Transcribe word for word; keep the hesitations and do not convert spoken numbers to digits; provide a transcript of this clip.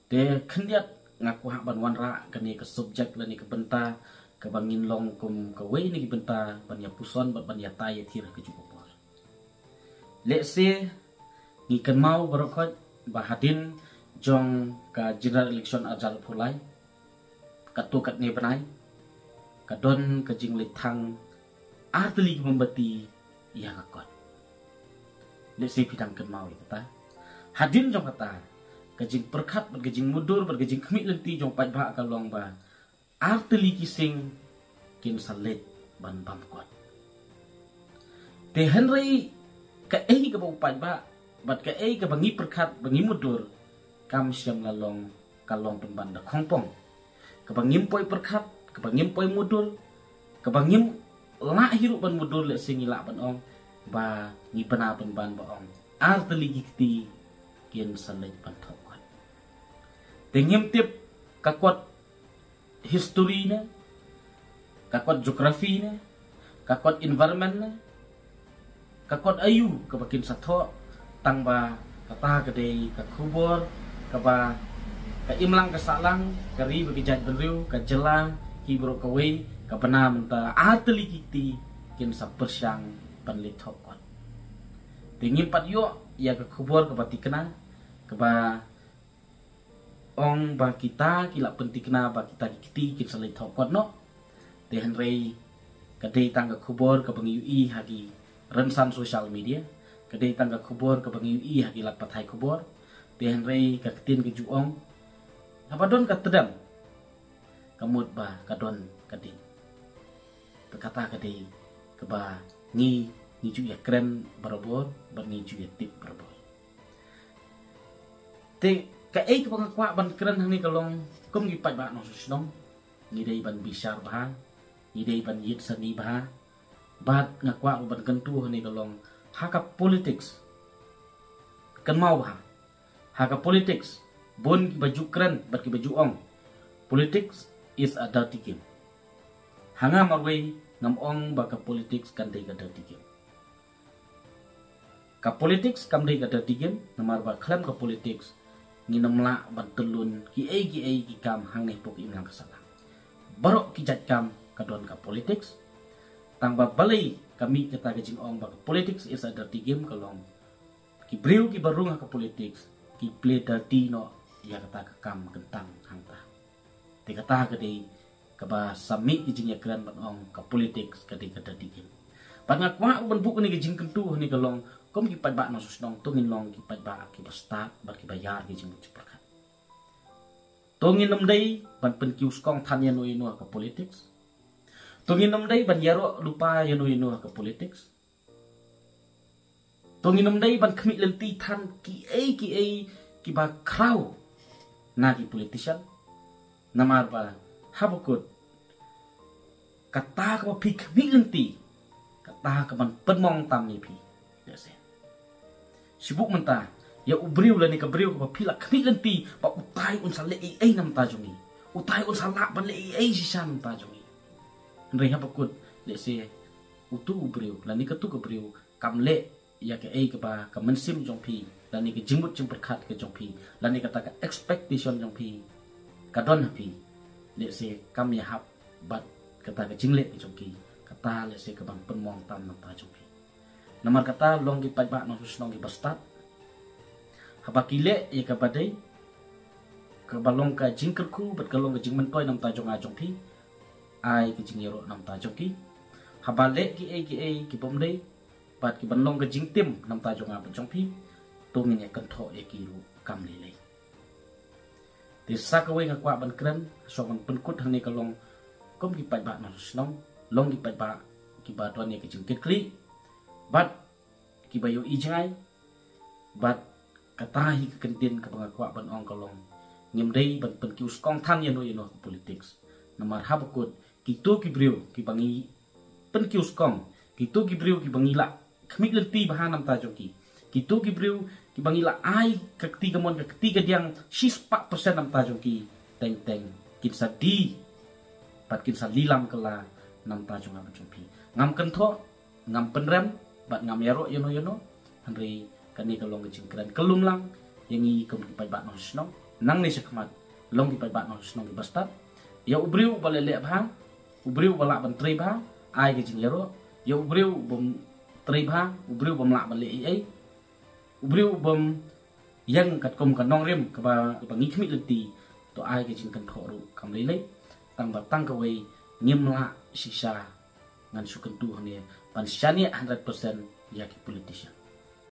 Te khyndiat nga kwah ban wanrah kane ka subject lane ka bynta kaba ngin long kum kawei na ki bynta ban ïa puson bad ban ïa tai ïa thir ha ka juh ka por. Lehse ngi kynmaw baroh khoit ba hadien jong ka general election arhajar arphew lai, katto katne bnai ka don ka jingleit thang artylli ki mombati ïa ka kot. Lehse phi dang kynmaw ïa kata. Hadien jong kata, ka jingpyrkhat bad ka jingmutdur bad ka jingkhmih lynti jong paidbah ka long ba artylli ki sing kin sa leit ban bam kot. Te hynrei kaei kaba u paidbah bad kaei kaba ngi pyrkhat ba ngi mutdur, kam shym la long ka long pynban da khongpong. Kaba ngim poi pyrkhat, kaba ngim poi mutdur, kaba ngim lah hi ruh ban mutdur, lehse ngi lah ban ong ba ngi bna pynban ba ong artylli ki kti kin sa leit ban thoh kot. Te ngim tip ka kot history ne, ka kot geography ne, ka kot environment ne, ka kot aïu kaba kin sa thoh, tang ba kata ka dei ka khubor kaba ka imlang ka sahlang, ka ri bad ka jaitbynriew, ka jylla, ki baroh kawei, ka bna mynta artylli ki kti kin sa pyrshang ban leit thoh kot. Te ngim pat ïoh ïa ka khubor kaba thikna, kaba ong ba kita ki la pynthikna ba kita ki kti kin sa leit thoh kot noh. Te hynrei ka dei tang ka khubor kaba ngi ïohi ha ki rynsan social media, ka dei tang ka khubor kaba ngi ïohi ha ki lad pathai khubor. Te hynrei ka ktien ka ju ong, haba don ka tdem, ka mut ba ka don ka ding. Te kata ka dei kaba ngi, ngi ju ïa kren barabor bad ngi ju ïa tip barabor. Te kaei kaba nga kwah ban kren hangne ka long, kum ki paidbah nongshong shnong, ngi dei ban bishar bha, ngi dei ban ïit sani bha. Bad nga kwah ruh ban kyntu hangne ka long, ha ka politics, kynmaw bha, ha ka politics bun kiba ju kren bad kiba ju ong, politics is a dirty game. Ha nga marwei ngam ong ba ka politics kan dei ka dirty game. Ka politics kam dei ka dirty game, namar ba khlem ka politics ngin ym lah ban tyllun kiei kiei ki kam hangne hapoh ka imlang ka sahlang. Baroh ki jait kam ka don ka politics. Tang ba balei ka mih kata ka jingong ba ka politics is a dirty game, ka long, ki briew kiba rung ha ka politics ki play dirty noh ïa kata ka kam kyntang hangta. Te kata ka dei kaba sa mih ki jingïakren ban ong ka politics ka dei ka dirty game. Bad nga kwah ban buh kane ka jingkyntu hangne ka long, kum ki paidbah nongshong shnong, to ngin long ki paidbah kiba stad bad kiba ïar ki jingmut jingpyrkhat. To ngin ym dei ban pynkiew skong than ïano ïano ha ka politics. To ngin ym dei ban ïaroh lypa ïano ïano ha ka politics. To ngin ym dei ban khmih lynti than kiei kiei kiba khraw na ki politician. Namar ba haba kut, kata kaba phi khmih lynti, kata kaban pynmong tam ïa phi. Lehse, shibuk mynta, ïa u briew lane ka briew kaba phi la khmih lynti ba utai un sa leh ei ei na bynta jong ngi, utai un sa lah ban leh ei ei shisha na bynta jong ngi. Hynrei haba kut, lehse utu u briew lane katu ka briew kam leh ïa kaei kaba ka mynsiem jong phi, lane ka jingmut jingpyrkhat ka jong phi, lane kata ka expectation jong phi ka don ha phi. Lehse kam ïahap bad kata ka jingleh ka jong ki, kata lehse kaban pynmong tam na bynta jong phi. Namar kata, long ki paidbah nongshong shnong kiba stad. Haba ki leh ïa kaba dei, kaba long ka jingkyrkhu bad ka long ka jingmyntoi na bynta jong nga jong phi, ai ka jingïaroh na bynta jong ki. Haba leh kiei kiei kibym dei bad kiban long ka jingtim na bynta jong nga bad jong phi, to ngin ïa kynthoh ïa ki ruh kam lei lei. Te sa kawei nga kwah ban kren, shong ban pynkut hangne ka long, kum ki paidbah nongshong shnong, long ki paidbah kiba don ïa ka jingkitkhlieh bad kiba ïohi jngai. Bad kata hi ka kyntien kaba nga kwah ban ong ka long, ngim dei ban pynkiew skong than ïano ïano ha ka politics. Namar haba kut, kito ki briew kiba ngi pynkiew skong, kito ki briew kiba ngi la khmih lynti bha na bynta jong ki, kito ki briew kiba ngi la ai ka kti kamon ka kti kadiang shispah percent na bynta jong ki, teng teng kin sa die bad kin sa lilam kylla na bynta jong nga bad jong phi. Ngam kynthoh, ngam pynrem bad ngam ïaroh ïano ïano. Hynrei kane ka long ka jingkren kyllum lang ïa ngi kum ki paidbah nongshong shnong. Nangne shakhmat long ki paidbah nongshong shnong ki bastad. Ïa u briew ba leh leh bha, u briew ba lah ban trei bha, ai ka jingïaroh. Ïa u briew bym trei bha, u briew bym lah ban leh ei ei, u briew bym ïeng katkum ka nongrim kaba, kaba ngi khmih lynti, to ai ka jingkynthoh ruh kam lei lei. Tang ba tang kawei ngim lah shisha ngan shu kyntu hangne ban shaniah hundred percent ïa ki politician.